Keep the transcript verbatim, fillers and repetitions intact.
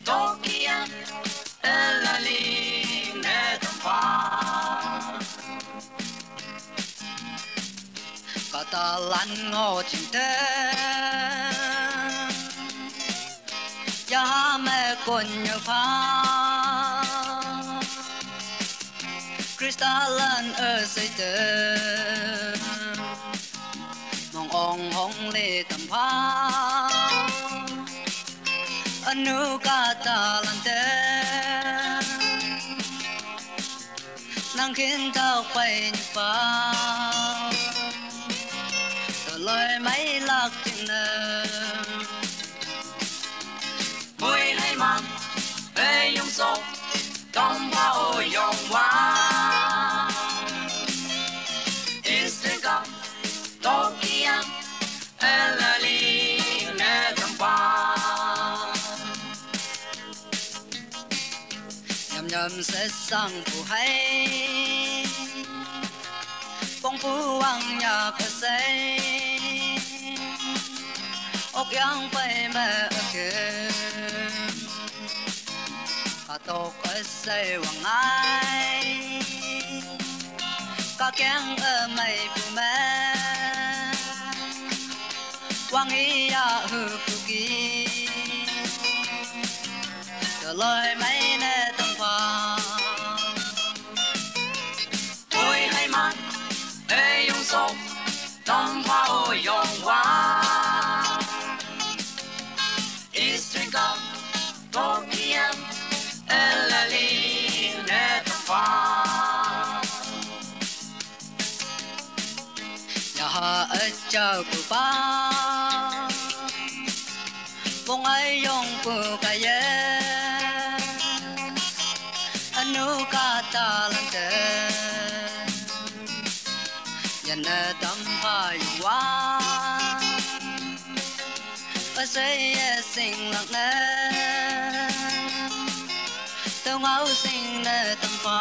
Tokia, elali ne tampa. Katalan ngo chingte. Ya me kon yo pa. Kristalan e seite. Mong ong hong le tampa. Anu katalan te. Nang kin tau pai ni pa. Toloi mai lak tin na. Bui hai man, e yong so, tom ba o yong wa. Istrika, Tokia, elali ne tampa. Yam yam se sang pu hai. Pong pu wang ya pe sei. Ok yang pai me ake. Ka tok e sei wang ai. Ka keng e mai pu me. Wang i ya hu pu ki. Toloi mai ne tampa. Ui hai man, e yong so, tampa o yong wa. Istrika, Tokia, elali ne tampa. Ya ha e chau pu pa. Pong ai yong pu ka ye. Anu katalan te. Ya ne tampa yong wa. Pa se ye sing lak ne. Tau ngau sing ne tampa.